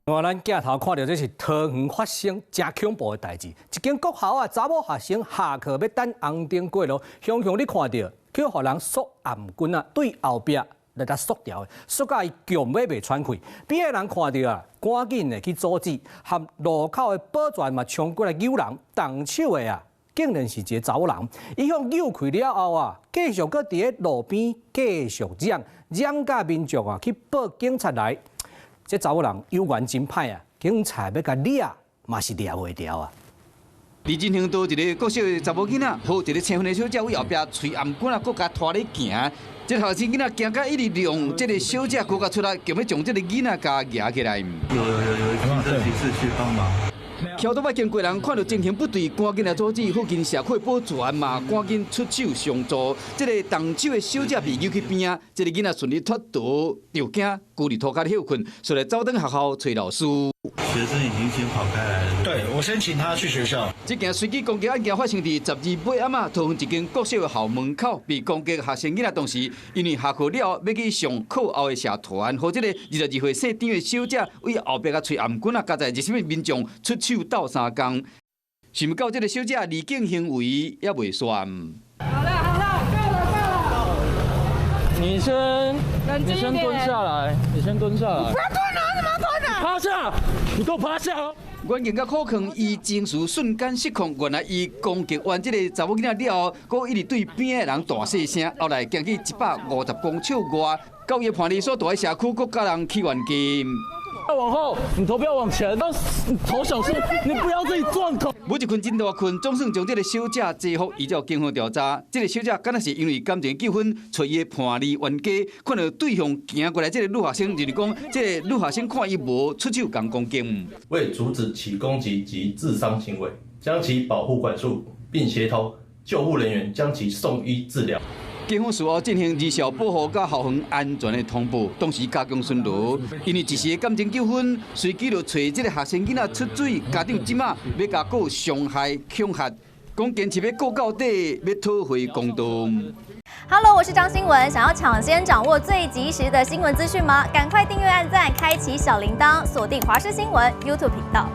我咱鏡頭看到這是桃園發生誠恐怖的代誌，一間國校啊，查某學生下課欲等紅燈過路，雄雄你看著，去予人索頷棍啊，對後壁來共索牢的，索甲伊強欲袂喘氣。邊的人看著啊，趕緊的去阻止，和路口的保全嘛衝過來救人，動手的啊，竟然是一个查某人，伊予扭開了後啊，繼續閣佇咧路邊繼續嚷，嚷甲民眾啊去報警察來。這查某人有緣真歹啊！警察欲共掠嘛是掠袂牢啊！佇人行道一个國小的查某囡仔，予一个青昏的小姐對後壁揣頷棍仔，閣共拖咧行。這個學生囡仔驚甲一直讓這个小姐閣較出來，強欲將這个囡仔共夯起來。有有有有，機車騎士去幫忙。橋頭仔經過人看著情形不對，趕緊來阻止。附近社區保全嘛，趕緊出手相助。這个動手的小姐被扭去邊仔，這个囡仔順利脫逃，著驚龜佇塗跤歇睏，所以走轉學校揣老師。學生已經先跑開來了。對，我先請他去學校。這件隨機攻擊案件發生佇12尾暗仔，桃園一間國小的校門口，被攻擊學生囡仔當時，因為下課了後欲去上課後的社團，予這个22歲姓張的小姐對後壁共揣頷棍仔，佳哉熱心的民眾出手鬥相共，想袂到這个小姐離境行為猶未煞。好了好了，夠了夠了。你先蹲下來，你先蹲下來。不要蹲啊！怎麼蹲啊？趴下！你給我趴下！阮警較可能伊情緒瞬間失控，原來伊攻擊完這个查某囡仔了後，閣一直對邊的人大細聲，後來行去150公尺外，到伊伴侶所蹛的社區，閣共人起冤家。往後，你頭不要往前，你頭小心，你不要自己撞頭。某一群真大群，總算將這个小姐制服，依照警方調查，這个小姐敢若是因為感情糾紛，揣伊的伴侶冤家，看著對向行過來這个女學生，就是講這个女學生看伊無出手共攻擊。為阻止其攻擊及自傷行為，將其保護管束，並協同救護人員將其送醫治療。警方事後進行兒少保護佮校園安全的通報，當時加強巡邏，因為一時的感情糾紛，隨機就揣這个學生囡仔出嘴，家長這馬欲共告傷害恐嚇，講堅持欲告到底，欲討回公道。 Hello，我是張新聞，想要搶先掌握最及時的新聞資訊嗎？趕快訂閱、按讚、開啟小鈴鐺，鎖定華視新聞 YouTube 頻道。